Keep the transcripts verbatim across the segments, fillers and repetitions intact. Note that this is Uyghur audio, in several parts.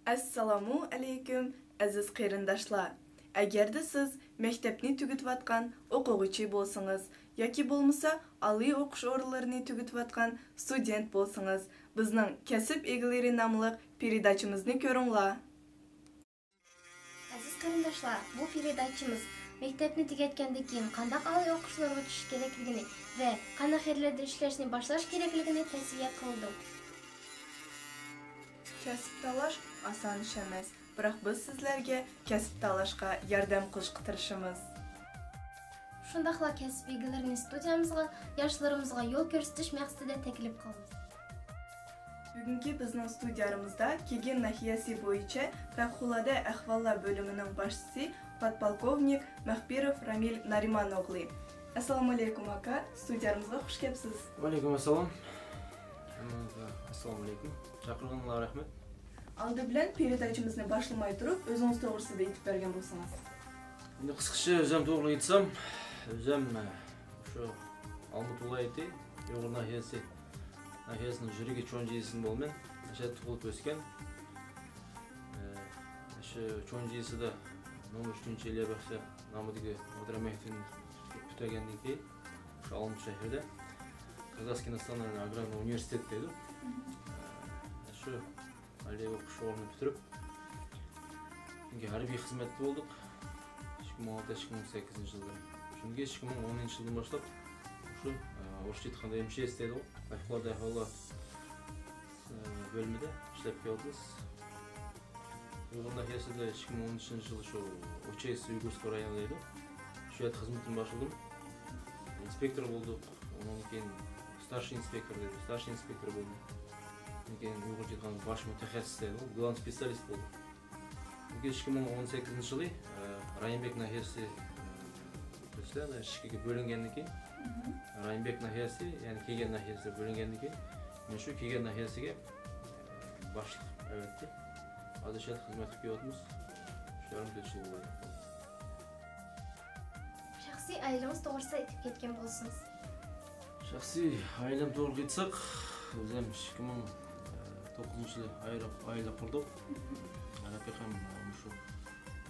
ئەسسالامۇ ئەلەيكۇم، ئەزىز قېرىنداشلار! ئەگەردە سىز مەكتەپنى تۈگىتىۋاتقان ئوقۇغۇچى بولسىڭىز ياكى بولمىسا ئالىي ئوقۇش ئورۇنلىرىنى تۈگىتىۋاتقان ستۇدېنت بولسىڭىز، بىزنىڭ كەسىپ ئىگىلىرى ناملىق پېرېداچىمىزنى كۆرۈڭلار. ئەزىز قېرىنداشلار، بۇ پېرېداچىمىز مەكتەپنى تۈگەتكەندىن كېيىن قانداق ئالىي ئوقۇشلارغا چۈشۈش كېرەكلىكىنى ۋە قانداق يەرلەردە ئىشلەشنى باشلاش كېرەكلىكىنى تەۋسىيە قىلىدۇ. كەسىپ تاللاش ئاسان ئىش ئەمەس، بىراق بىز سىزلەرگە كەسىپ تاللاشقا ياردەم قىلىشقا تىرىشىمىز. شۇنداقلا كەسىپ ئىگىلىرىنى ستۇدىيەمىزغا، ياشلىرىمىزغا يول كۆرسىتىش مەقسىتىدە تەكلىپ قىلىمىز. بۈگۈنكى بىزنىڭ ستۇدىيەمىزدە كېگېن ناھىيەسى بويىچە پەۋقۇلئاددە ئەھۋاللار بۆلۈمىنىڭ باشچىسى، پودپولكوۋنىك مەخپىروف رامىل نارىمان ئوغلى. ئەسسالامۇئەلەيكۇم، ئاكا، ستۇدىيەمىزگە خۇش كەپسىز. ۋەئەلەيكۇم ئەسسالام. ھەممىڭىزگە ئەسسالامۇئەلەيكۇم. چاقىرغىنىڭلارغا رەھمەت. ئالدى بىلەن پېرېداچىمىزنى باشلىماي تۇرۇپ، ئۆزىڭىز توغرىسىدا ئېيتىپ بەرگەن بولسىڭىز. ئەمدى قىسقىچە ئۆزۈم توغرىلىق ئېيتسام، ئۆزۈم، ئە، شۇ ئالمۇتا ۋىلايىتى ئۇيغۇر ناھىيەسى، ناھىيەسىنىڭ ژۈرىگى چونجى يېزىسىدىن بولىمەن. ئەشە تۇغۇلۇپ ئۆسكەن. ئە، شۇ چونجى يېزىسىدا نومۇر ئۈچىنچى ئىلىيا بەختىيار نامىدىكى ئوتتۇرا مەكتىپىنى پۈتتۈرگەندىن كېيىن، شۇ ئالمۇتا شەھىرىدە كازахسكىي ناسيونالنىي ئاگرارنىي ئۇنىۋېرسىتېت دەيدۇ. ئە، شۇ ئالىي ئوقۇش ئورنىنى پۈتتۈرۈپ، چۈنكى ھەربىي خىزمەتتە بولدۇق. ئىككى مىڭ ئالتە، ئىككى مىڭ سەككىزىنچى يىللىرى. چۈنكى ئىككى مىڭ ئونىنچى يىلدىن باشلاپ شۇ، ئە، ئورۇسچە ئېيتقاندا ئېم شى ئېس دەيدىغۇ، پەۋقۇلئاددە ئەھۋاللار، ئە، بۆلۈمىدە ئىشلەپ كېلىۋاتىمىز. ئۇيغۇر ناھىيەسىدە ئىككى مىڭ ئون ئۈچىنچى يىلى شۇ ئۇچېس ئۇيغۇرسكىي رايونى دەيدۇ. شۇ يەردە خىزمىتىمنى باشلىدىم. ئىنسپېكتور بولدۇق. ئۇنىڭدىن كېيىن ستارشىي ئىنسپېكتور دەيدۇ. ستارشىي ئىنسپېكتور بولدۇم. ئۇنىڭدىن كېيىن ئۇيغۇرچە ئېيتقاندا باش مۇتەخەسسىس دەيدۇ. گلавنىي سپېتسىيالىست بولدۇم. كېيىن ئىككى مىڭ ئون سەككىزىنچى يىلى، ئە، رايىمبېك ناھىيەسى، ئە، بىلىسىلەر، ئىككىگە بۆلۈنگەندىن كېيىن، رايىمبېك ناھىيەسى، يەنى كېگەن ناھىيەسىگە بۆلۈنگەندىن كېيىن، مەن شۇ كېگەن ناھىيەسىگە، ئە، باشلىق ئەۋەتتى. ھازىر شۇ يەردە خىزمەت قىلىپ كېلىۋاتىمىز. شۇ يەرمۇ تۆت يىل بولدى. شەخسىي ئائىلىڭىز توغرىسىدا ئېيتىپ كەتكەن بولسىڭىز. شەخسىي ئائىلەم توغرىلىق ئېيتساق، ئۆزۈم ئىككى مىڭ توققۇزىنچى يىلى ئايرىپ، ئائىلە قۇردۇق. رەپىقەم مۇشۇ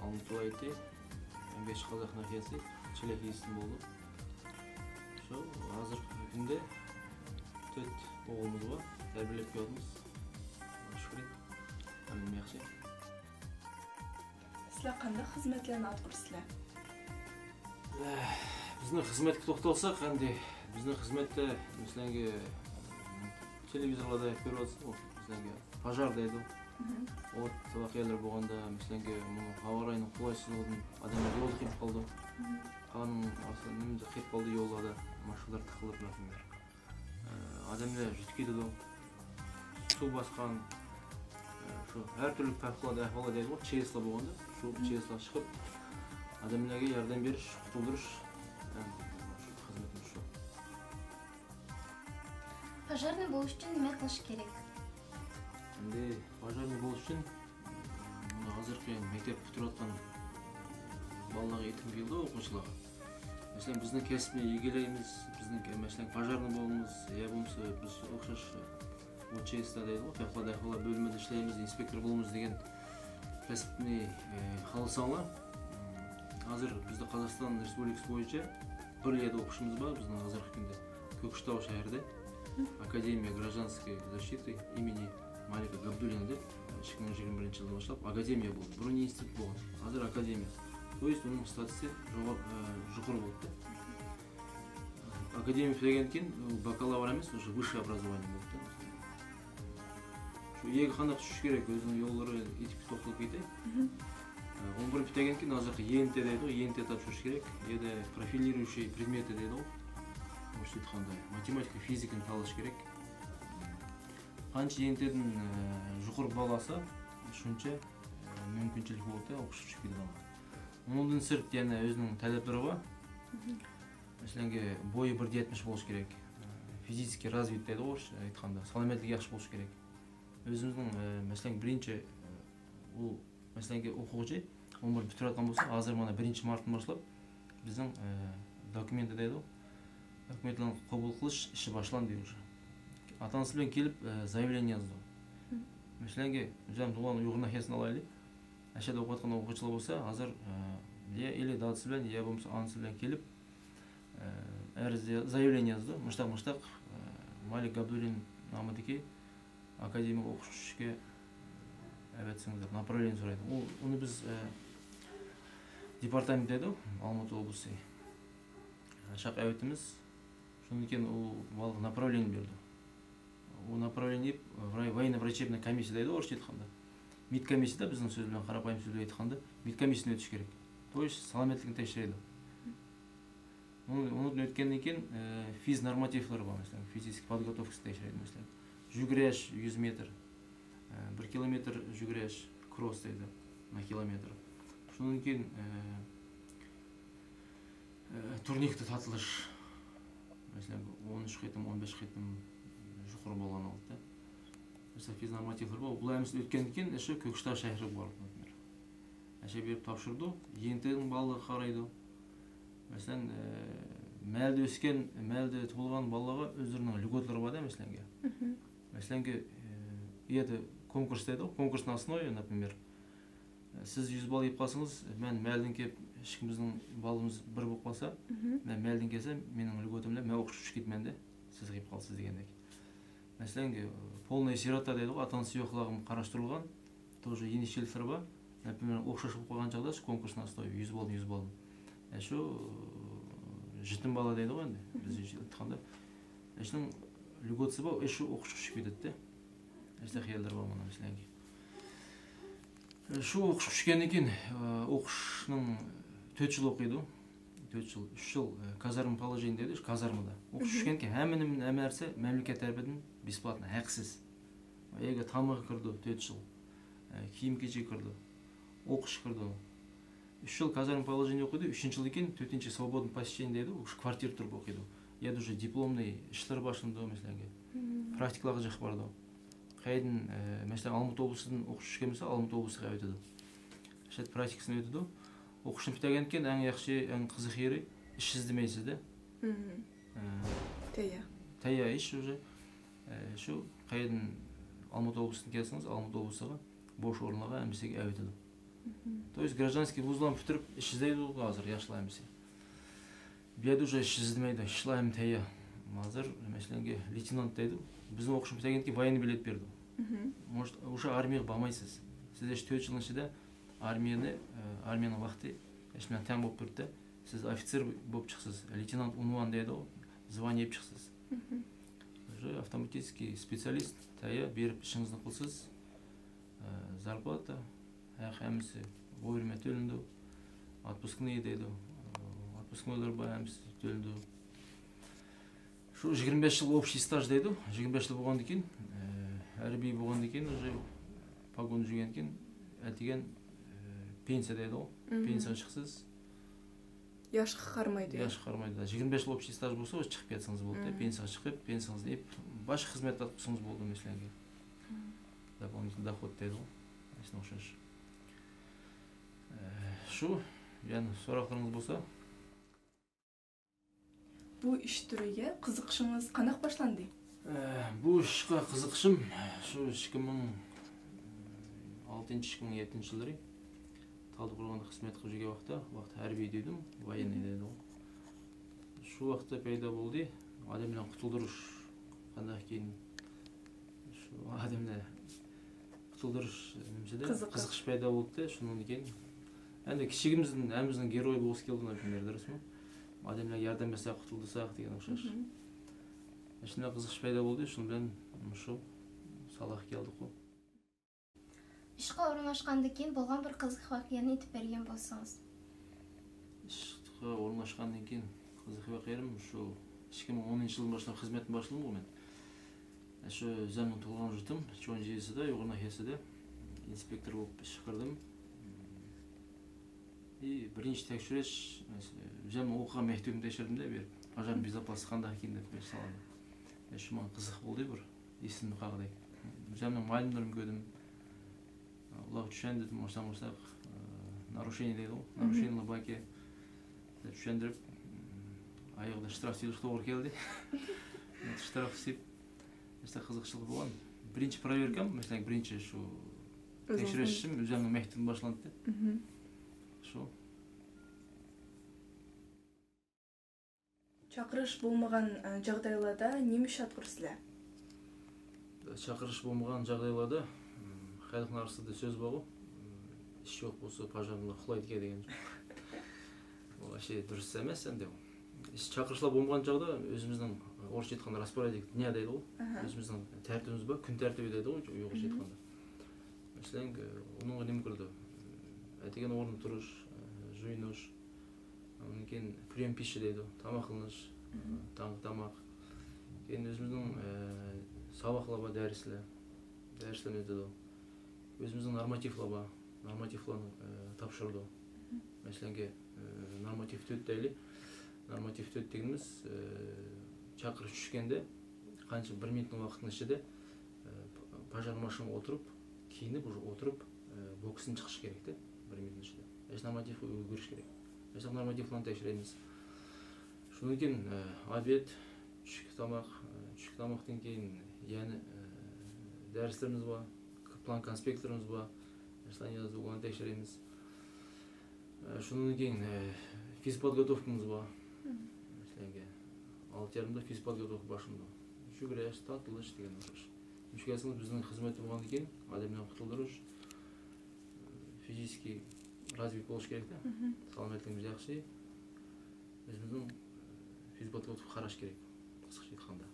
ئالمۇتا ۋىلايىتى، ئەمگەكچى قازاق ناھىيەسى، چېلەك يېزىسىدىن بولدۇق. شۇ ھازىرقى كۈندە تۆت ئوغلىمىز بار، تەربىيەلەپ كېلىۋاتىمىز. شۈكرى، ھەممە ياخشى. سىلەر قانداق خىزمەتلەرنى ئاتقۇرىسىلەر؟ بىزنىڭ خىزمەتكە توختالساق، ئەمدى بىزنىڭ خىزمەتتە، مەسىلەنگە، تېلېۋىزورلاردا كۆرۈۋاتىسىزغۇ، مەسىلەنگە، پاژار دەيدۇ. ئوت ۋەقەلىرى بولغاندا، مەسىلەنگە، ھاۋا رايىنىڭ قولايسىزلىقىدىن ئادەملەر يولدا قېلىپ قالىدۇ. قارنىڭ ئاستىدا نېمىدە قېلىپ قالىدۇ يوللاردا، ماشىنىلار تىقىلىپ، رەھىملەر. ئادەملەر يۈتۈپ كېتىدۇ. سۇ باسقان، شۇ ھەر تۈرلۈك پەۋقۇلئاددە ئەھۋاللار دەيدىغۇ، چېسلا بولغاندا، شۇ چېسلا چىقىپ، ئادەملەرگە ياردەم بېرىش، قۇتۇلدۇرۇش، شۇ خىزمىتىمىز شۇ. پاژارنى بوغۇش ئۈچۈن نېمە قىلىش كېرەك؟ ئەمدى پاژارنى بوغۇش ئۈچۈن مانا ھازىرقى مەكتەپ پۈتتۈرۈۋاتقان بالىلارغا ئېيتقۇم كېلىدۇ، ئوقۇغۇچىلارغا. مەسىلەن، بىزنىڭ كەسىپنى ئىگىلەيمىز، بىزنىڭ، مەسىلەن، پاژارنى بولىمىز، يا بولمىسا بىز ئوخشاش ئۇ چېستا دەيدىغۇ، پەۋقۇلئاددە ئەھۋاللار بۆلۈمىدە ئىشلەيمىز، ئىنسپېكتور بولىمىز دېگەن كەسىپنى، ئە، خالىساڭلار، ھازىر بىزدە قازاقىستان رېسپۇبلىكىسى بويىچە بىر يەردە ئوقۇشىمىز بار، بىزنىڭ ھازىرقى كۈندە كۆكشېتاۋ شەھىرىدە. ئاكادېمىيە گراژدانسكىي زاشىتى ئىمېنى مالىكا گابدۇلىنا دەپ، ئىككى مىڭ يىگىرمە بىرىنچى يىلدىن باشلاپ ئاكادېمىيە بولدى. بۇرۇن ئىنستىتۇت بولغان، ھازىر ئاكادېمىيە. То есть ئۇنىڭ ستاتۇسى جۇغا-، ئە، يۇقىرى بولدى. ئاكادېمىيە پۈتتۈرگەندىن كېيىن، ئۇ باكالавر ئەمەس، уже высшее образование بولۇپتۇ. شۇ يەرگە قانداق چۈشۈش كېرەك، ئۆزىنىڭ يوللىرى ئېيتىپ توختىلىپ كېتەي. ئون بىرنى پۈتتۈرگەندىن كېيىن ھازىرقى يېنتې دەيدۇ، يېنتې تاپشۇرۇش كېرەك، يەنە профилирующий پرېدمېتى دەيدۇ. ئورۇسچە ئېيتقاندا، ماتېماتىكا، فىزىكىنى تاللاش كېرەك. قانچە يېنتېدىن، ئە، يۇقىرى بال ئالسا، شۇنچە، ئە، مۇمكىنچىلىك بولىدۇ ئوقۇشقا چۈشۈپ كېتىدىغان. ئۇنىڭدىن سىرت يەنە ئۆزىنىڭ تەلەپلىرى بار. مەسىلەنگە، بويى بىر يەتمىش بولۇشى كېرەك. فىزىكىي رازۋىت دەيدىغۇ، ئورۇسچە ئېيتقاندا، سالامەتلىكى ياخشى بولۇشى كېرەك. ئۆزىمىزنىڭ، ئە، مەسىلەن، بىرىنچى، ئە، ئۇ، مەسىلەنگە، ئوقۇغۇچى ئون بىرنى پۈتتۈرۈۋاتقان بولسا، ھازىر مانا بىرىنچى مارتتىن باشلاپ بىزنىڭ، ئە، دوكۇمېنت دەيدۇ، دوكۇمېنتلارنى قوبۇل قىلىش ئىشى باشلاندى уже. ئاتا-ئانىسى بىلەن كېلىپ، ئە، زاياۋلېنىيە يازىدۇ. مەسىلەنگە، ئۆزۈم تۇغۇلغان ئۇيغۇر ناھىيەسىنى ئالايلى. ئەشەدە ئوقۇۋاتقان ئوقۇغۇچىلار بولسا، ھازىر، ئە، يا ئېلى دادىسى بىلەن، يا بولمىسا ئانىسى بىلەن كېلىپ، ئە، ئەرز يا-، زاياۋلېنىيە يازىدۇ. مۇشتاق، مۇشتاق، ئە، مالىك ئابدۇللىن نامىدىكى ئاكادېمىك ئوقۇش كۈتۈشكە ئەۋەتسىڭىز دەپ، ناپراۋلېنىيە سورايدۇ. ئۇ، ئۇنى بىز، ئە، دېپارتامېنت دەيدۇ، ئالمۇتا ئوبلىسى. شاق ئەۋەتىمىز. شۇندىن كېيىن ئۇ بالىغا ناپراۋلېنىيە بېرىدۇ. ئۇ ناپراۋلېنىيە، ۋراي-، военно-врачебная комиссия دەيدۇ ئورۇسچە ئېيتقاندا. مېدكومىسسىيە، بىزنىڭ سۆز بىلەن، قاراپايىم سۆز بىلەن ئېيتقاندا، مېدكومىسسىيەدىن ئۆتۈش كېرەك. То есть سالامەتلىكنى تەكشۈرىدۇ. ئۇنى، ئۇنى ئۆتكەندىن كېيىن، ئە، فىز نورماتىۋلىرى بار، مەسىلەن، فىزىكىسكىي پودگوتوفكىسىنى تەكشۈرىدۇ، مەسىلەن. يۈگۈرۈش يۈز مېتىر، ئە، بىر كىلومېتىر يۈگۈرۈش، كروس دەيدۇ، на километр. شۇنىڭدىن كېيىن، ئە، ئە، تۇرنىكتا تارتىلىش، مەسىلەن، ئون ئۈچ قېتىم، ئون بەش قېتىم يۇقىرى بولغان ھالەتتە. مەسىلەن، فىز نورماتىۋلىرى بار. بۇلار ھەممىسىنى ئۆتكەندىن كېيىن، ئەشۇ كۆكتاش شەھىرىگە بارىدۇ، نەپەر. ئەشە بېرىپ تاپشۇرىدۇ. يېڭىتېڭ بالىلىرىغا قارايدۇ. مەسىلەن، ئە، مەھەللىدە ئۆسكەن، مەھەللىدە تۇغۇلغان بالىلارغا ئۆزلىرىنىڭ ليۇگوتلىرى بار-دە، مەسىلەنگە. مەسىلەنگە، ئە، ئۇ يەردە كونكۇرس دەيدۇ، كونكۇرس на основе, например. سىز يۈز بال يېپىپ قالسىڭىز، مەن مەھەللىدىن كېلىپ، ئىككىمىزنىڭ بالىمىز بىر بولۇپ قالسا، مەن مەھەللىدىن كەلسەم، مېنىڭ ليۇگوتۇم بىلەن مەن ئوقۇشقا چۈشۈپ كېتىمەن-دە، سىز يېپىپ قالىسىز دېگەندەك. مەسىلەن، полный سىروتا دەيدىغۇ، ئاتا-ئانىسى يوقلارغىمۇ قاراشتۇرۇلغان، тоже يېنىكچىلىكلىرى بار. نەپەر ئوخشاش بولۇپ قالغان چاغدا شۇ كونكۇرس на основе، يۈز بالدىن يۈز بال. ئە، شۇ، ئە، يېتىم بالا دەيدىغۇ ئەمدى، بىز ئېيتقاندا. ئە، شۇنىڭ ليۇگوتىسى بار، ئە، شۇ ئوقۇشقا چۈشۈپ كېتەتتى. ئەشۇنداق خىياللىرى بار مانا مەسىلەنگە. شۇ ئوقۇشقا چۈشكەندىن كېيىن، ئە، ئوقۇشنىڭ تۆت يىل ئوقۇيدۇ. تۆت يىل، ئۈچ يىل، ئە، كازارما положение دەيدۇ، شۇ كازارمىدا. ئوقۇشقا چۈشكەندىن كېيىن ھەممە نېمە، ھەممە نەرسە مەملىكەت تەرىپىدىن بېسپلاتنو، ھەقسىز. ئۆيگە تامىقى كىرىدۇ تۆت يىل. ئە، كىيىم-كېچەك كىرىدۇ. ئوقۇش كىرىدۇ. ئۈچ يىل كازارما положение ئوقۇيدۇ، ئۈچىنچى يىلدىن كېيىن تۆتىنچى свободное посещение دەيدۇ، ئوشۇ كۋارتىرا تۇرۇپ ئوقۇيدۇ. يا دوژە دىپلومنىي ئىشلىرى باشلىنىدۇ، مەسىلەنگە. پراكتىكىلارغا جىق بارىدۇ. قەيەردىن، ئە، مەسىلەن، ئالمۇتا ئوبلىستىدىن ئوقۇش چۈشكەن بولسا، ئالمۇتا ئوبلىستىغا ئەۋېتىدۇ. شەرت پراكتىكىسىنى ئۆتىدۇ. ئوقۇشنى پۈتتۈرگەندىن كېيىن ئەڭ ياخشى، ئەڭ قىزىق يېرى ئىش ئىزدىمەيسىز-دە. ئە، تەييار. تەييار ئىش ئۆزى. ئە، شۇ قەيەردىن ئالمۇتا ئوبلاستىدىن كەلسىڭىز، ئالمۇتا ئوبلاستىغا بوش ئورۇنلارغا ھەممىسىگە ئەۋېتىدۇ. То есть گراژدانسكىي ۋۇزلارنى پۈتتۈرۈپ ئىش ئىزدەيدۇ ھازىر ياشلار ھەممىسى. بۇ يەردە ئۇشۇ ئىش ئىزدىمەيدۇ، ئىشلار ھەممە تەييار. ھازىر مەسىلەنگە لېيتېنانت دەيدۇ. بىزنىڭ ئوقۇشنى پۈتتۈرگەندىن كېيىن ۋايېننىي بىلەت بېرىدۇ. مۇشت-، ئۇشۇ ئارمىيەگە بارمايسىز. سىز ئاشۇ تۆت يىلنىڭ ئىچىدە ئارمىيەنى، ئە، ئارمىيەنىڭ ۋاقتى ئاشۇ بىلەن تەڭ بولۇپ تۇرىدۇ. سىز ئوفىتسېر بولۇپ چىقىسىز. لېيتېنانت ئۇنۋان دەيدۇ، زۋانىيە ئېلىپ چىقىسىز. ئۇشۇ ئاپتوماتىكىي سپېتسىيالىست تەييار، بېرىپ ئىشىڭىزنى قىلىسىز. ئە، زارپلاتا، ھەق ھەممىسى ۋويرىمە تۆلىنىدۇ. ئاتپۇسكنىي دەيدۇ. ئاتپۇسكنىيلار بار، ھەممىسى تۆلىنىدۇ. شۇ يىگىرمە بەش يىل ئوبشىي ستاژ دەيدۇ. يىگىرمە بەش يىل بولغاندىن كېيىن، ئە، ھەربىي بولغاندىن كېيىن، ئۇشۇ پاگون يۈگەندىن كېيىن، ئەتىگەن، ئە، پېنسىيە دەيدۇ. پېنسىيەگە چىقىسىز. ياشقا قارىمايدۇ. ياشقا قارىمايدۇ. يىگىرمە بەش يىل ئوبشىي ستاژ بولسا، چىقىپ كەتسىڭىز بولدى. پېنسىيەگە چىقىپ، پېنسىيەڭىزنى ئېلىپ، باشقا خىزمەتلەر قىلسىڭىز بولدى، مەسىلەنگە. Дополнительный доход دەيدۇ. شۇنىڭغا ئوخشاش. ئە، شۇ، يەنە سوراقلىرىڭىز بولسا. بۇ ئىش تۈرىگە قىزىقىشىڭىز قانداق باشلاندى؟ ئە، بۇ ئىشقا قىزىقىشىم شۇ ئىككى مىڭ ئالتىنچى، ئىككى مىڭ يەتتىنچى يىللىرى تالدىقورغاندا خىزمەت قىلىپ يۈرگەن ۋاقىتتا، ۋاقىت ھەربىي دېدىم، ۋايېننىي دېدىم. شۇ ۋاقىتتا پەيدا بولدى. ئادەملەرنى قۇتۇلدۇرۇش قانداق كېيىن شۇ ئادەملەر قۇتۇلدۇرۇش نېمىسىدە قىزىقىش پەيدا بولدى. شۇنىڭدىن كېيىن ئەمدى كىچىكىمىزدىن ھەممىمىزنىڭ گېرويى بولغۇسى كېلىدۇ، نەپەر، دۇرۇسمۇ؟ ئادەملەرگە ياردەم بەرسەك، قۇتۇلدۇرساق دېگەن ئوخشاش. شۇنداق قىزىقىش پەيدا بولدى. شۇنىڭ بىلەن مۇشۇ سالاھقا كەلدۇققۇ. ئىشقا ئورۇنلاشقاندىن كېيىن بولغان بىر قىزىق ۋەقەنى ئېيتىپ بەرگەن بولسىڭىز. ئىشقا ئورۇنلاشقاندىن كېيىن قىزىق ۋەقەم شۇ ئىككى مىڭ ئونىنچى يىلدىن باشلاپ خىزمەتنى باشلىدىمغۇ مەن. شۇ ئۆزۈمنىڭ تۇغۇلغان يۇرتۇم چونجى يېزىسىدا، ئۇيغۇر ناھىيەسىدە ئىنسپېكتور بولۇپ ئىشقا كىردىم. ئى، بىرىنچى تەكشۈرۈش، ئۆزۈمنىڭ ئوقۇغان مەكتىۋىمنى تەكشۈردۈم-دە، بىر ئاژان بېزاپاسلىق قانداق ئىكەن دەپ بىر سوئال. شۇ ماڭا قىزىق بولدى، بىر ئېسىمدە قالغۇدەك. ئۆزۈمنىڭ مۇئەللىملىرىمنى كۆردۈم. ئۇلارغا چۈشەندۈردۈم، مۇشۇنداق، مۇشۇنداق، ئە، نارۇشېنىيە دەيدۇ، نارۇشېنىيەلەر باركەن دەپ چۈشەندۈرۈپ، ئايىغىدا شتراف سېلىشقا توغرا كەلدى. شتراف سېلىپ، ئىشتا قىزىقچىلىق بولغان. بىرىنچى پروۋېركام، مەسىلەن، بىرىنچى شۇ تەكشۈرۈشۈم ئۆزۈمنىڭ مەكتىپىمدىن باشلاندى. شۇ. چاقىرىش بولمىغان، ئە، جاغدايلاردا نېمە ئىش ئاتقۇرىسىلەر؟ چاقىرىش بولمىغان جاغدايلاردا، ئىم، خەلقنىڭ ئارىسىدا سۆز بارغۇ، ئىم، ئىش يوق بولسا، پاژارنىلا ئۇخلايدىكەن دېگەن. ئۇ ئاشۇ دۇرۇس ئەمەس ئەمدى ئۇ. ئىش چاقىرىشلار بولمىغان چاغدا ئۆزىمىزنىڭ، ئورۇسچە ئېيتقاندا، راسپورядок дня دەيدىغۇ. ئۆزىمىزنىڭ تەرتىپىمىز بار، كۈن تەرتىپى دەيدىغۇ ئۇيغۇرچە ئېيتقاندا. مەسىلەن، ئۇنىڭغا نېمە كىرىدۇ؟ ئەتىگەن ئورنىدا تۇرۇش، جۇيۇنۇش، ئاندىن كېيىن приём пищи دەيدۇ، تاماقلىنىش، تاماق. كېيىن ئۆزىمىزنىڭ، ئە، ساۋاقلار بار، دەرسلەر، دەرسلەرنى ئۆتىدۇ. ئۆزىمىزنىڭ نورماتىۋلار بار، نورماتىۋلارنى، ئە، تاپشۇرىدۇ. مەسىلەنگە، ئە، نورماتىۋ تۆت دەيلى. نورماتىۋ تۆت دېگىنىمىز، ئە، چاقىرىش چۈشكەندە قانچە بىر مىنۇتنىڭ ۋاقتىنىڭ ئىچىدە، ئە، پاژار ماشىنىغا ئولتۇرۇپ، كىيىنىپ، ئولتۇرۇپ، ئە، بوكستىن چىقىش كېرەكتە، بىر مىنۇتنىڭ ئىچىدە. ھېچ نورماتىۋغا ئۈلگۈرۈش كېرەك. ھېچ نورماتىۋلارنى تەكشۈرەيمىز. شۇندىن كېيىن، ئە، ئوبېد، چۈشلۈك تاماق، ئە، چۈشلۈك تاماقتىن كېيىن يەنە، ئە، دەرسلىرىمىز بار، پىلان كونسپېكتلىرىمىز بار. ئەسلەن يازدۇق، ئۇلارنى تەكشۈرىمىز. ئە، شۇنىڭدىن كېيىن، ئە، فىزپودگوتوفكىمىز بار. مەسىلەنگە، ئالتە يېرىمدا فىزپودگوتوفكا باشلىنىدۇ. يۈگۈرۈش، تارتىلىش دېگەن ئوخشاش. مۇشۇ كەلسىڭىز بىزنىڭ خىزمەتتە بولغاندىن كېيىن ئادەملەرنى قۇتۇلدۇرۇش، فىزىكىي رازۋىت بولۇش كېرەكتە. سالامەتلىكىمىز ياخشى. ئۆزىمىزنىڭ فىزپودگوتوفكا قاراش كېرەك، قىسقىچە ئېيتقاندا.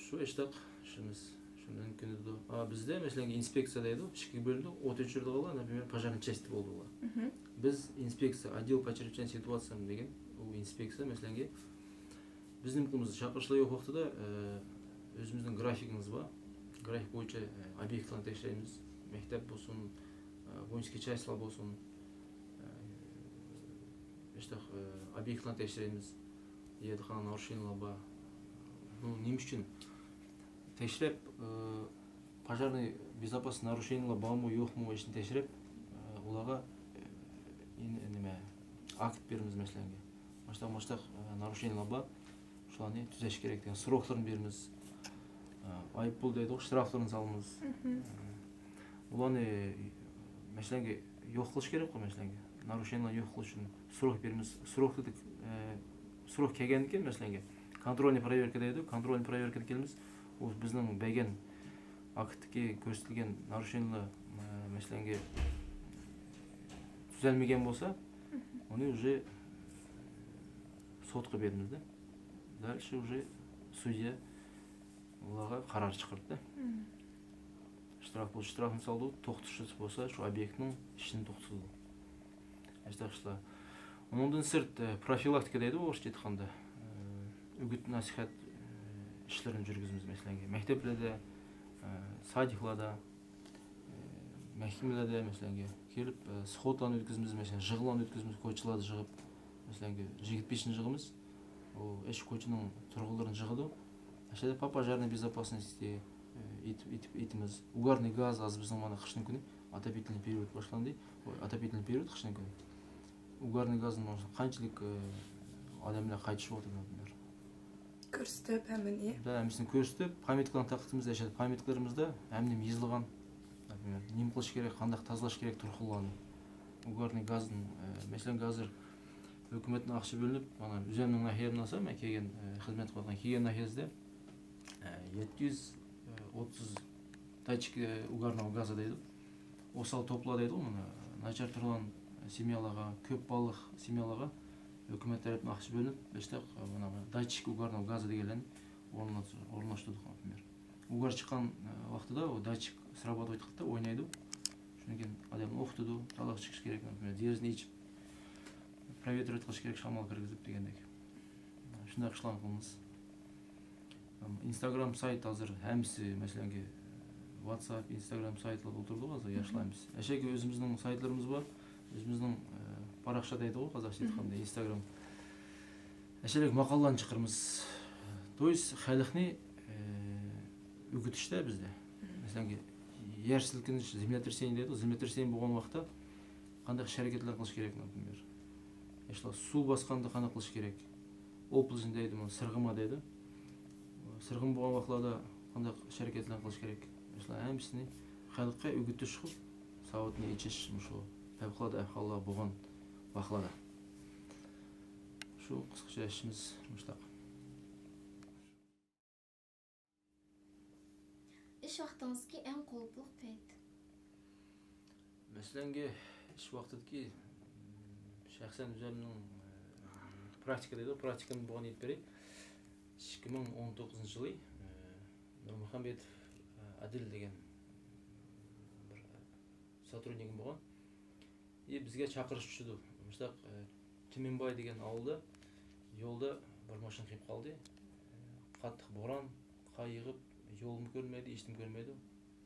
شۇ ئىشتاق ئىشىمىز شۇندىن كۆنىدۇ. ئا، بىزدە، مەسىلەن، ئىنسپېكسىيە دەيدۇ، ئىككىگە بۆلۈنىدۇ، ئوت ئۆچۈرىدىغانلار، например، пожарный часть بولىدۇ. بىز ئىنسپېكسىيە، отдел по чрезвычайным ситуациям دېگەن، ئۇ ئىنسپېكسىيە، مەسىلەنگە، بىز نېمە قىلىمىز؟ چاقىرىشلار يوق ۋاقتىدا، ئە، ئۆزىمىزنىڭ گرافىكىمىز بار. گرافىك بويىچە، ئە، ئوبيېكتلارنى تەكشۈرەيمىز. مەكتەپ بولسۇن، ئە، воинский частьلار بولسۇن، ئە، ئىشتاق، ئە، ئوبيېكتلارنى تەكشۈرەيمىز. يەردە قانداق نارۇشېنىيلار بار. بۇ نېمە ئۈچۈن؟ تەكشۈرۈپ، ئە، پاژارنىي بېزاپاسلىق نارۇشېنىيلار بارمۇ، يوقمۇ، ئىشنى تەكشۈرۈپ، ئە، ئۇلارغا، ئە، نېمە، ئاكت بېرىمىز، مەسىلەنگە. ماشتاق، ماشتاق، ئە، نارۇشېنىيلار بار. شۇلارنى تۈزەش كېرەك دېگەن سروكلىرىنى بېرىمىز. ئە، ئايىپپۇل دەيدۇ، شتрафلىرىنى سالىمىز. ئە، ئۇلارنى، مەسىلەنگە، يوق قىلىش كېرەكقۇ، مەسىلەنگە. نارۇشېنىيلارنى يوق قىلىش ئۈچۈن سروك بېرىمىز. سروكتا، ئە، سروك كەلگەندىن كېيىن، مەسىلەنگە، كونترولنىي پروۋېركا دەيدۇ. كونترولنىي پروۋېركىدىن كېلىمىز. ئۇ بىزنىڭ بەرگەن ئاكتتىكى كۆرسىتىلگەن نارۇشېنىيلار، ئە، مەسىلەنگە، تۈزەلمىگەن بولسا، ئۇنى ئۇژې سوتقا بېرىمىزدە. دەل شۇ ئۇژې سۇديا ئۇلارغا قارار چىقىرىدۇ. شتراف بولسا شترافنى سالىدۇ، توختىتىش بولسا شۇ ئوبيېكتنىڭ ئىشىنى توختىتىدۇ. ئەسلى ئىشلار. ئۇنىڭدىن سىرت، ئە، پروفىلاكتىكا دەيدۇ ئورۇسچە ئېيتقاندا. ئە، ئۆگۈت نەسىھەت، ئە، ئىشلىرىنى يۈرگۈزىمىز، مەسىلەن، مەكتەپلەردە، ئە، سادىكلاردا، ئە، مەھكىمىلەردە، مەسىلەن، كېلىپ، ئە، سخودلارنى ئۆتكۈزىمىز، مەسىلەن، يىغىنلارنى ئۆتكۈزىمىز، كوچىلاردا يىغىپ، مەسىلەن، يىگىرمە بەشىنچى يىغىمىز، ئۇ ئىش كوچىنىڭ تۇرغۇنلىرىنى يىغىدۇ. ئەشەدە پاپاژارنىي بېزاپاسنوستى، ئېيتىپ، ئېيتىپ، ئېيتىمىز. ئۇگارنىي گاز ھازىر بىزنىڭ مانا قىشنىڭ كۈنى، ئاتوپىتېلنىي پېرىيود باشلاندى. ئاتوپىتېلنىي پېرىيود قىشنىڭ كۈنى. ئۇگارنىي گازنىڭ قانچىلىك، ئە، ئادەملەر قايتىشىۋاتىدۇ، например. كۆرسىتىپ ھەممىنى. ھەممىسىنى كۆرسىتىپ، پامياتكىلارنى تارقىتىمىز، ئەشەدە پامياتكىلىرىمىزدا ھەممىنى يېزىلغان. نېمە قىلىش كېرەك، قانداق تازىلاش كېرەك تۇرخۇنلارنى. ئۇگارنىي گازدىن، ئە، مەسىلەن، ھازىر ھۆكۈمەتنىڭ ئاقچىسى بۆلۈنۈپ، مانا ئۆزۈمنىڭ ناھىيەمدىن ئالسام، مەن كەلگەن، ئە، خىزمەت قىلىۋاتقان كەلگەن ناھىيەسىدە، ئە، يەتتە يۈز ئوتتۇز داتچىك، ئە، ئۇگارنىي گازى دەيدۇ. ئوسال توپلار دەيدۇ، مانا، ناچار تۇرغان سېميالارغا، كۆپ بالىلىق سېميالارغا ھۆكۈمەت تەرەپتىن ئاقچا بۆلۈنۈپ، بەشتەك، مانا، داتچىك ئۇگارنىي گازى دېگەنلەرنى ئورۇنلاشتۇردۇق، например. ئۇگار چىققان، ئە، ۋاقتىدا ئۇ داتچىك سراباتوۋايتقاندا ئوينايدۇ. شۇنىڭ كېيىن ئادەمنى ئوقۇتىدۇ، تالاغا چىقىش كېرەك، например، دېرىزىنى ئېچىپ، проветривать قىلىش كېرەك، شامال كىرگۈزۈپ دېگەندەك. شۇنداق ئىشلارنى قىلىمىز. ئىنستاگرام سايت ھازىر ھەممىسى، مەسىلەنگە، ۋاتساپ، ئىنستاگرام سايتلاردا ئولتۇرىدۇ ھازىر ياشلار ھەممىسى. ئەشەگە ئۆزىمىزنىڭ سايتلىرىمىز بار. ئۆزىمىزنىڭ، ئە، پاراقشا دەيدىغۇ، قازاقچە ئېيتقاندا، ئىنستاگرام. ئەشەلىك ماقالىلارنى چىقىرىمىز. То есть خەلقنى، ئە، ئۆگىتىشتە بىزدە. مەسىلەنگە، يەر سىلكىنىش، землетрясение دەيدۇ. زېمليەترېسېنىيە بولغان ۋاقىتتا قانداق ئىش ھەرىكەتلەر قىلىش كېرەك، например. ياشلار سۇ باسقاندا قانداق قىلىش كېرەك؟ ئوپلىژنى دەيدۇ، سىرغىما دەيدۇ. سىرغىما بولغان ۋاقىتلاردا قانداق ئىش ھەرىكەتلەرنى قىلىش كېرەك؟ مۇشۇلار ھەممىسىنى خەلققە ئۆگىتىش قىلىپ، ساۋاتنى ئېچىش مۇشۇ پەۋقۇلئاددە ئەھۋاللار بولغان ۋاقىتلاردا. شۇ قىسقىچە ئىشىمىز مۇشۇنداق. ئىش ۋاقتىڭىزدىكى ئەڭ قوۋۇقلۇق پەيت. مەسىلەنگە، ئىش ۋاقتىدىكى شەخسەن ئۆزۈمنىڭ پراكتىكا دەيدۇ، پراكتىكىمدىن بولغان ئېيتىپ بېرەي. ئىككى مىڭ ئون توققۇزىنچى يىلى نۇرمۇھەممەتوف ئادىل دېگەن بىر سوترۇدنىكىم بولغان. ئى بىزگە چاقىرىش چۈشىدۇ. مۇشۇنداق تۈمەنباي دېگەن ئاۋۇلدا يولدا بىر ماشىنا قېلىپ قالدى. قاتتىق بوران، قار يېغىپ، يولمۇ كۆرۈنمەيدۇ، ھېچنېمە كۆرۈنمەيدۇ.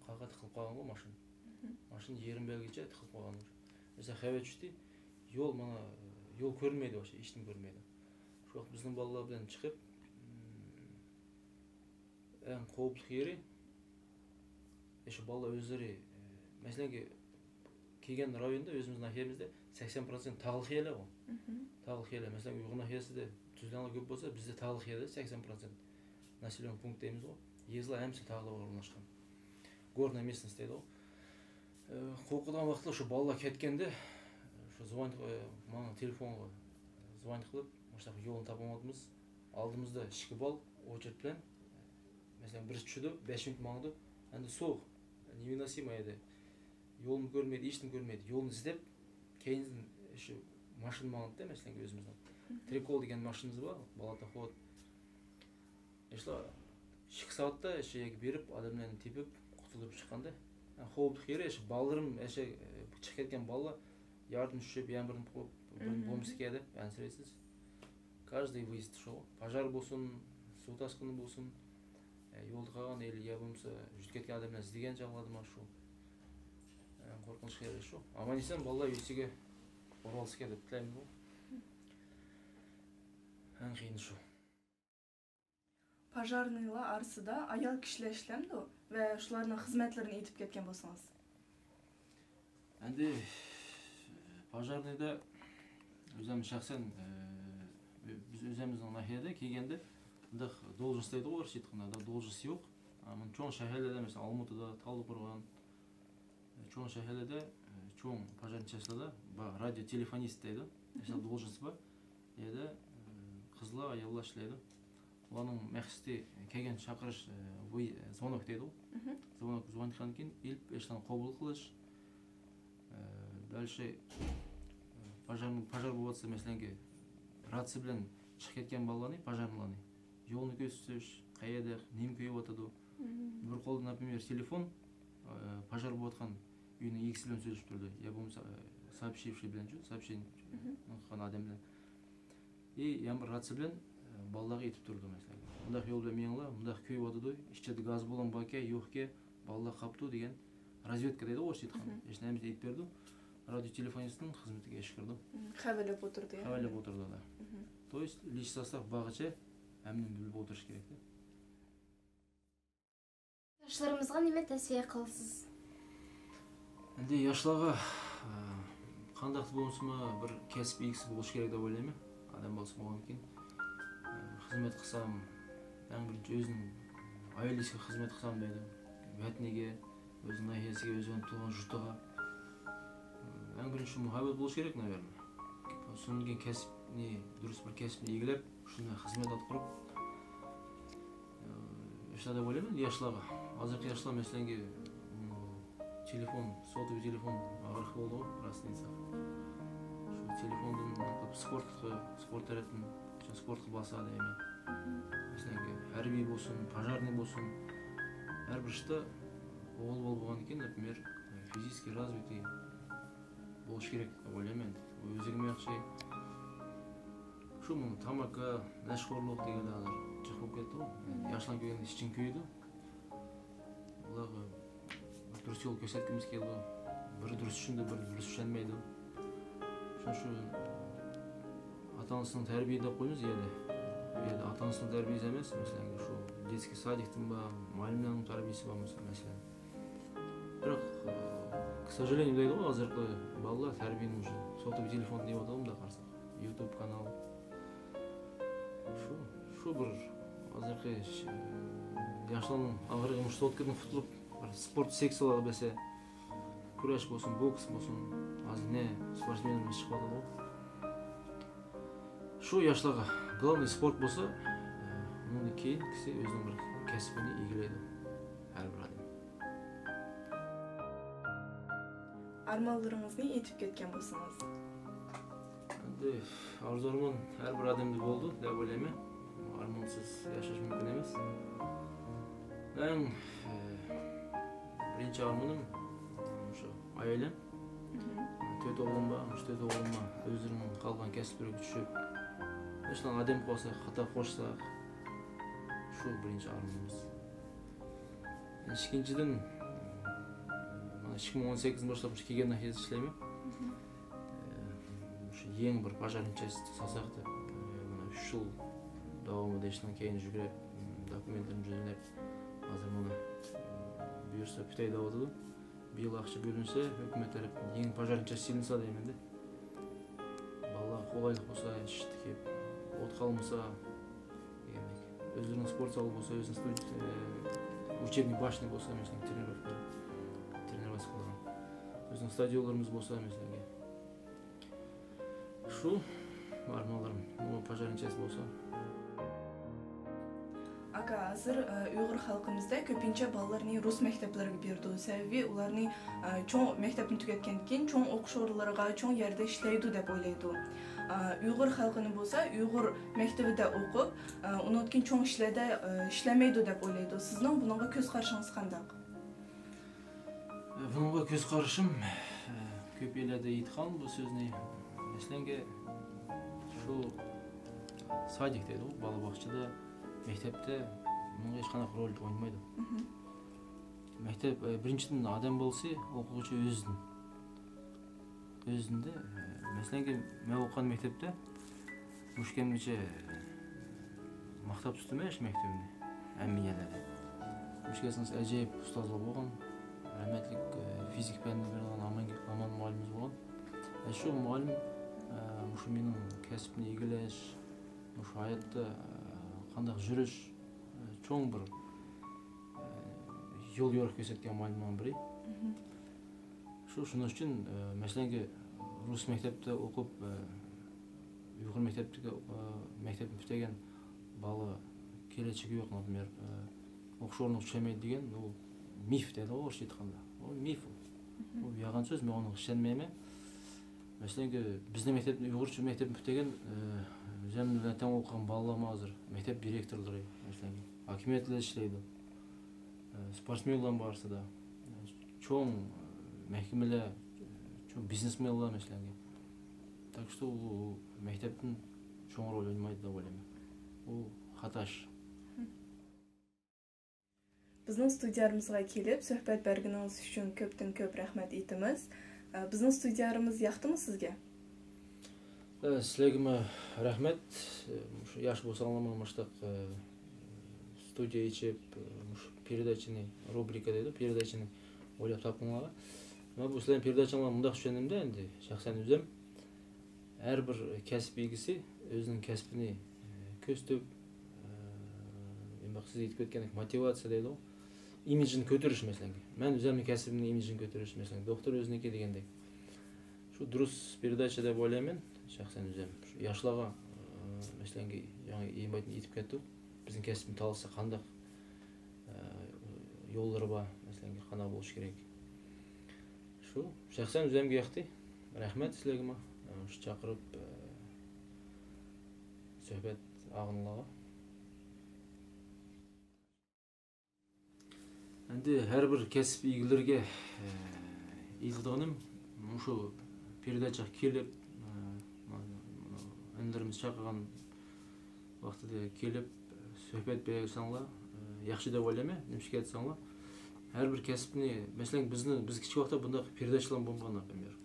قارغا تىقىلىپ قالغانغۇ ماشىنا. ماشىنا يېرىم بەلگىچە تىقىلىپ قالغان. بىزگە خەۋەر چۈشتى. يول مانا، يول كۆرۈنمەيدۇ، ھېچنېمە كۆرۈنمەيدۇ. شۇ ۋاقىت بىزنىڭ بالىلار بىلەن چىقىپ، ئەڭ قوۋۇقلۇق يېرى، ئە، شۇ بالىلار ئۆزلىرى، ئە، مەسىلەنكى، كەلگەن رايوندا، ئۆزىمىزنىڭ ناھىيەمىزدە سەكسەن پىرسەنت تاغلىق يەرلەر بار. تاغلىق يەرلەر، مەسىلەن، ئۇيغۇر ناھىيەسىدە تۈزلەڭلار كۆپ بولسا، بىزدە تاغلىق يەردە سەكسەن پىرسەنت ناسېليوننى پۇنكت دەيمىزغۇ، يېزىلار ھەممىسى تاغلىق ئورۇنلاشقان. گورناي مېستنوست دەيدىغۇ. ئە، قورقىدىغان ۋاقىتلار شۇ بالىلار كەتكەندە، شۇ زۋونك، ئە، ماڭا تېلېفونغا زۋونك قىلىپ، مۇشۇنداق يولنى تاپالمىدىمىز. ئالدىمىزدا ئىككى بال ئوچېرت بىلەن، مەسىلەن، بىرسى چۈشىدۇ، بەش مىنۇت ماڭىدۇ. ئەمدى سوغۇق، نېمىناسىما ئىدى. يولمۇ كۆرمەيدۇ، ھېچنېمە كۆرمەيدۇ. يولنى ئىزدەپ، كەينىدىن شۇ ماشىنا ماڭىدۇ-دە، مەسىلەن، ئۆزىمىزنىڭ. ترىكول دېگەن ماشىنىمىز بار، بالاتوخود. ئىشلار ئىككى سائەتتە شۇ يەرگە بېرىپ، ئادەملەرنى تېپىپ، قۇتۇلدۇرۇپ چىققاندا. خوپلۇق يېرى شۇ بالىلىرىم ئەشە چىقىپ كەتكەن بالىلار ياردىن چۈشۈپ، يەنە بىرنى قويۇپ، بىرنى بومبىسىكە دەپ ئەنسىرەيسىز. Каждый выезд شۇ. پاژار بولسۇن، سۇ تاسقىنى بولسۇن، ئە، يولدا قالغان ئەيلى يا بولمىسا يۈزۈپ كەتكەن ئادەملەر ئىزدىگەن چاغلاردا مانا شۇ. ئەڭ قورقۇنچلۇق يېرى شۇ. ئامان-ئېسەن بالىلار ئۆيىسىگە ئورالسىكەن دەپ تىلەيمىز. ئەڭ قىيىنى شۇ. پاژارنىيلار ئارىسىدا ئايال كىشىلەر ئىشلەمدۇ ۋە شۇلارنىڭ خىزمەتلىرىنى ئېيتىپ كەتكەن بولسىڭىز. ئەمدى پاژارنىيدا ئۆزۈم شەخسەن، ئە، بىز ئۆزىمىزنىڭ ناھىيەدە كەلگەندە، بۇنداق должность دەيدىغۇ، ئورۇسچە ئېيتقاندا، должность يوق. ئەمما چوڭ شەھەرلەردە، مەسىلەن، ئالمۇتىدا، تالدىقورغان، چوڭ شەھەرلەردە، چوڭ پاژارنىي چاستلاردا بار، رادىيو تېلېفونىست دەيدۇ. مەسىلەن، должность بار. يەردە، ئە، قىزلار، ئاياللار ئىشلەيدۇ. ئۇلارنىڭ مەقسىتى كەلگەن چاقىرىش، ئە، ۋۇي-، ئە، زۋونوك دەيدۇ. زۋونوك، زۋونوكنى كېيىن ئېلىپ، ئىشلارنى قوبۇل قىلىش. ئە، دەل شۇ، ئە، پاژار، پاژار بولۇۋاتسا، مەسىلەنكى، راتسىيە بىلەن چىقىپ كەتكەن بالىلارنى، پاژارنىلارنى يولنى كۆرسىتىش، قەيەردە، نېمە كۆيۈۋاتىدۇ. بىر قولدا، например، تېلېفون، ئە، پاژار بولۇۋاتقان ئۆينىڭ ئىگىسى بىلەن سۆزلىشىپ تۇرىدۇ. يا بولمىسا، ئە، сообщивший بىلەن، сообщение قىلغان ئادەم بىلەن. ئى، يەنە بىر راتسىيە بىلەن، ئە، بالىلارغا ئېيتىپ تۇرىدۇ، مەسىلەن. مۇنداق يول بىلەن مېڭىڭلار، مۇنداق كۆيۈۋاتىدۇ، ئىچىدە گاز بالون باركەن، يوقكەن، بالىلار قاپتۇ دېگەن رازۋېدكا دەيدۇ، ئورۇسچە ئېيتقاندا. ھېچ نەرسىنى ئېيتىپ بېرىدۇ. رادىيو تېلېفونىستنىڭ خىزمىتىگە ئىشقىرىدۇ. خەۋەرلەپ ئولتۇردى. خەۋەرلەپ ئولتۇردى. То есть لىچنىي سوستاف بارغىچە ھەممىنى بىلىپ ئولتۇرۇش كېرەكتە. ياشلىرىمىزغا نېمە تەۋسىيە قىلىسىز؟ ئەمدى ياشلارغا، ئە، قانداق بولمىسىمۇ بىر كەسىپ ئىگىسى بولۇش كېرەك دەپ ئويلايمەن. ئادەم بالىسى بولغاندىكىن، ئە، خىزمەت قىلسام، ئەڭ بىرىنچى ئۆزىنىڭ ئائىلىسىگە خىزمەت قىلسام دەيدۇ. ۋەتىنىگە، ئۆز ناھىيەسىگە، ئۆزىنىڭ تۇغۇلغان يۇرتىغا. ئەڭ بىرىنچى شۇ مۇھەببەت بولۇشى كېرەك، نەۋەرنى. سۆڭگەن كەسىپنى، دۇرۇس بىر كەسىپنى ئىگىلەپ، شۇنى خىزمەت ئاتقۇرۇپ، ئە، ئىشلار دەپ ئويلايمەن ياشلارغا. ھازىرقى ياشلار، مەسىلەنكى، تېلېفون، سوتىۋى تېلېفون ئاغرىق بولدى، راستىنى ئېيتساق. شۇ تېلېفوندىن قىلىپ سپورتقا، سپورت تەرەپتىن، شۇ سپورتقا بارسا دەيمەن. مەسىلەنكى، ھەربىي بولسۇن، پاژارنىي بولسۇن، ھەر بىر ئىشتا ئوغۇل بالا بولغاندىكىن، например، فىزىكىسكىي رازۋىتىي بولۇشى كېرەك دەپ ئويلايمەن. ئۆزىگىمۇ ياخشى. شۇ تاماكا، مەشھۇرلۇق دېگەندە ھازىر جىق بولۇپ كەتتىغۇ. ياشلار كۆرگەندە ئىچىڭ كۆيىدۇ. ئۇلارغا دۇرۇس يول كۆرسەتكۈمىز كېلىدۇ. بىرى دۇرۇس چۈشىنىدۇ، بىرى دۇرۇس چۈشەنمەيدۇ. شۇ، شۇ ئاتا-ئانىسىنىڭ تەربىيە دەپ قويىمىز يەردە. بۇ يەردە ئاتا-ئانىسىنىڭ تەربىيەسى ئەمەس، مەسىلەن، شۇ دېتسكىي سادىكتىن بار، مۇئەللىملەرنىڭ تەربىيەسى بار، مەسىلەن. بىراق، ئە، к сожалению دەيدىغۇ، ھازىرقى بالىلار تەربىيەنى مۇشۇ سوتىۋى تېلېفون دەيۋاتىدۇ، مۇنداق قارىساق. يۇتۇب كانال. شۇ، شۇ بىر ھازىرقى ش-، ياشلارنىڭ ئاغرىقى مۇشۇ سوتكىدىن قۇتۇلۇپ، بىر سپورت سېكسىيىلارغا بەرسە، كۈرەش بولسۇن، بوكس بولسۇن، ھازىر نە سپورتسمېنلىرىمىز چىقىۋاتىدۇ. شۇ ياشلارغا، главный، سپورت بولسا، ئۇنىڭدىن كېيىنكىسى ئۆزىنىڭ بىر كەسپىنى ئىگىلەيدۇ ھەر بىر ئادەم. ئارمانلىرىڭىزنى ئېيتىپ كەتكەن بولسىڭىز. ئەمدى ئارزۇ ئارمان ھەر بىر ئادەمدە بولىدۇ دەپ ئويلايمەن. ئارمانسىز ياشاش مۇمكىن ئەمەس. مەن، ئە، بىرىنچى ئارمىنىم مۇشۇ ئائىلەم. تۆت ئوغلۇم بار، مۇشۇ تۆت ئوغلۇممۇ ئۆزلىرىنىڭ قالغان كەسىپلىرىگە چۈشۈپ، مۇشۇلارنى ئادەم قىلساق، خاتا قوشساق، شۇ بىرىنچى ئارمىنىمىز. ئىككىنچىدىن، مانا ئىككى مىڭ ئون سەككىزىدىن باشلاپ مۇشۇ كېگەن ناھىيەسىدە ئىشلەيمەن. مۇشۇ يېڭى بىر پاژارنى چەس-، سالساق دەپ، مانا ئۈچ يىل داۋامىدا ئىشنىڭ كەينىدىن يۈگۈرۈپ، دوكۇمېنتلىرىمنى جۈزلەپ، ھازىر مانا بۇيرۇسا پۈتەي دەۋاتىدۇ. بۇ يىل ئاقچا بۆلۈنسە، ھۆكۈمەت تەرەپتىن يېڭى پاژارنى چەس سېلىنسا دەيمەن-دە. بالىلارغا قولايلىق بولسا، ئىشتىكى ئوت قالمىسا، دېگەندەك. ئۆزلىرىنىڭ سپورت زالى بولسا، ئۆزىنىڭ ستۇدىيە، ئۇچېبنىي باشنى بولسا، مەسىلەن، ترېنىروفكا، ترېنىرۋاتسا قىلىدىغان. ئۆزىنىڭ ستادىيونلىرىمىز بولسا، مەسىلەن. شۇ ئارمانلىرىم، ئۇ پاژارنى چەس بولسا. ئاكا، ھازىر، ئە، ئۇيغۇر خەلقىمىزدە كۆپىنچە بالىلىرىنى رۇس مەكتەپلىرىگە بېرىدۇ. سەۋەبى ئۇلارنى، ئە، چوڭ مەكتەپنى تۈگەتكەندىن كېيىن چوڭ ئوقۇش ئورۇنلىرىغا، چوڭ يەردە ئىشلەيدۇ دەپ ئويلايدۇ. ئە، ئۇيغۇر خەلقىنى بولسا ئۇيغۇر مەكتىۋىدە ئوقۇپ، ئە، ئۇنىڭدىن كېيىن چوڭ ئىشلاردا، ئە، ئىشلەمەيدۇ دەپ ئويلايدۇ. سىزنىڭ بۇنىڭغا كۆز قارىشىڭىز قانداق؟ بۇنىڭغا كۆز قارىشىم، كۆپ يەرلەردە ئېيتقان بۇ سۆزنى، مەسىلەنگە، شۇ سادىك دەيدۇ، بالا باغچىدا، مەكتەپتە بۇنىڭغا ھېچقانداق رول ئوينىمايدۇ. مەكتەپ، بىرىنچىدىن، ئادەم بالىسى ئوقۇغۇچى ئۆزىدىن. ئۆزىدىن، مەسىلەنگە، مەن ئوقۇغان مەكتەپتە مۇشۇ كەمگىچە ماختاپ تۇتىمەن شۇ مەكتىۋىمنى ھەممە يەرلەردە. مۇشۇ كەلسىڭىز ئەجايىپ ئۇستازلار بولغان، رەھمەتلىك، ئە، فىزىك پەنىنى بېرىدىغان ئامان، ئامان مۇئەللىمىمىز بولغان. ئە، شۇ مۇئەللىم، ئە، مۇشۇ مېنىڭ كەسىپنى ئىگىلەش، مۇشۇ ھاياتتا، ئە، قانداق يۈرۈش، ئە، چوڭ بىر، ئە، يول يورۇق كۆرسەتكەن مۇئەللىمنىڭ بىرى. شۇ، شۇنىڭ ئۈچۈن، ئە، مەسىلەنگە، رۇس مەكتەپتە ئوقۇپ، ئە، ئۇيغۇر مەكتەپتىكى، ئە، مەكتەپنى پۈتتۈرگەن بالا كېلەچىكى يوق، ناپىميار، ئە، ئوقۇش ئورنىغا چۈشەلمەيدۇ دېگەن، ئۇ مىف دەيدۇ ئورۇسچە ئېيتقاندا. ئۇ مىف ئۇ. ئۇ يالغان سۆز، مەن ئۇنىڭغا ئىشەنمەيمەن. مەسىلەنگە، بىزنىڭ مەكتەپنى، ئۇيغۇرچە مەكتەپنى پۈتتۈرگەن، ئە، ئۆزۈم بىلەن تەڭ ئوقۇغان بالىلارمۇ ھازىر مەكتەپ دىرېكتورلىرى، مەسىلەنگە، ھاكىمىيەتلەردە ئىشلەيدۇ. ئە، سپورتسمېنلارمۇ بار ئارىسىدا. چوڭ، ئە، مەھكىمىلەر، چوڭ بىزنېسمېنلار مەسىلەنگە. Так что ئۇ، ئۇ مەكتەپتىن چوڭ رول ئوينىمايدۇ دەپ ئويلايمەن. ئۇ خاتا ئىش. بىزنىڭ ستۇدىيەمىزغا كېلىپ سۆھبەت بەرگىنىڭىز ئۈچۈن كۆپتىن كۆپ رەھمەت ئېيتىمىز. ئە، بىزنىڭ ستۇدىيەمىز ياقتىمۇ سىزگە؟ ئە، سىلەرگىمۇ رەھمەت. ئە، مۇشۇ ياخشى بولساڭلارمۇ مۇشۇنداق، ئە، ستۇدىيە ئېچىپ، ئە، مۇشۇ پېرېداچىنى، رۇبرىكا دەيدۇ، پېرېداچىنى ئويلاپ تاپقىنىڭلارغا. مەن بۇ سىلەرنىڭ پېرېداچاڭلارنى مۇنداق چۈشەندىم-دە، ئەمدى شەخسەن ئۆزۈم. ھەر بىر كەسىپ ئىگىسى ئۆزىنىڭ كەسپىنى، ئە، كۆرسىتىپ، ئە، نېمە، سىز ئېيتىپ ئۆتكەندەك موتىۋاتسىيە دەيدۇ. ئىمىجىنى كۆتۈرۈش، مەسىلەن. مەن ئۆزۈمنىڭ كەسپىمنىڭ ئىمىجىنى كۆتۈرۈش، مەسىلەن، دوختۇر ئۆزىنىڭكى دېگەندەك. شۇ دۇرۇس پېرېداچا دەپ ئويلايمەن، شەخسەن ئۆزۈم. شۇ ياشلارغا، ئە، مەسىلەن، يېڭى ئېيتىپ كەتتۇق. بىزنىڭ كەسىپنى تاللىسا قانداق، ئە، يوللىرى بار، مەسىلەن، قانداق بولۇشى كېرەك. شۇ، شەخسەن ئۆزۈمگە ياقتى. رەھمەت سىلەرگىمۇ، ئە، شۇ چاقىرىپ، ئە، سۆھبەت ئالغىنىڭلارغا. ئەمدى ھەر بىر كەسىپ ئىگىلىرىگە، ئە، ئېيتىدىغىنىم، مۇشۇ پېرېداچىغا كېلىپ، ئە، ئىنىلىرىمىز چاقىرغان ۋاقتىدا كېلىپ سۆھبەت بەرسەڭلار، ئە، ياخشى دەپ ئويلايمەن، نېمىشقا دېسەڭلار، ھەر بىر كەسىپنى، مەسىلەن، بىزنى، بىز كىچىك ۋاقىتتا بۇنداق پېرېداچىلار بولمىغان، ناپەميار.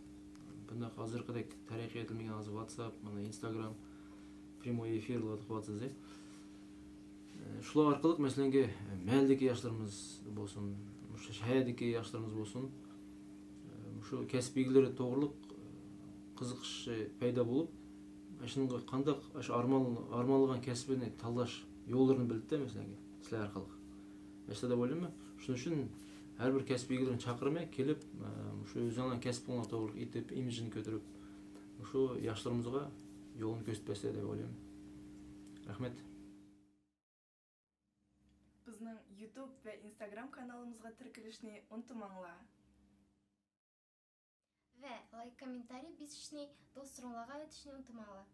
بۇنداق ھازىرقىدەك تەرەققىي ئېتىلمىگەن، ھازىر ۋاتساپ، مانا، ئىنستاگرام، پريموي ئېفىرلار قىلىۋاتىسىز. ئە، شۇلار ئارقىلىق، مەسىلەنگە، مەھەللىدىكى ياشلىرىمىز بولسۇن، مۇشۇ شەھەردىكى ياشلىرىمىز بولسۇن، ئە، مۇشۇ كەسىپ ئىگىلىرى توغرۇلۇق، ئە، قىزىقىش پەيدا بولۇپ، شۇنىڭغا قانداق، شۇ ئارمان-، ئارمانلىغان كەسپىنى تاللاش يوللىرىنى بىلدى، مەسىلەنگە، سىلەر ئارقىلىق. مەسىلە دەپ ئويلايمەن. شۇنىڭ ئۈچۈن ھەر بىر كەسىپ ئىگىلىرىنى چاقىرىمەن، كېلىپ، ئە، شۇ ئۆزۈڭلارنىڭ كەسپىڭلار توغرىلىق ئېيتىپ، ئىمىجىنى كۆتۈرۈپ، شۇ ياشلىرىمىزغا يولنى كۆرسىتىپ بەرسىلەر دەپ ئويلايمەن. رەھمەت. بىزنىڭ يۇتۇب ۋە ئىنستاگرام كانالىمىزغا تىركىلىشنى ئۇنتۇماڭلار. ۋە لايك، كوممېنتارىي بېسىشنى، دوستلىرىڭلارغا ئېيتىشنى ئۇنتۇماڭلار.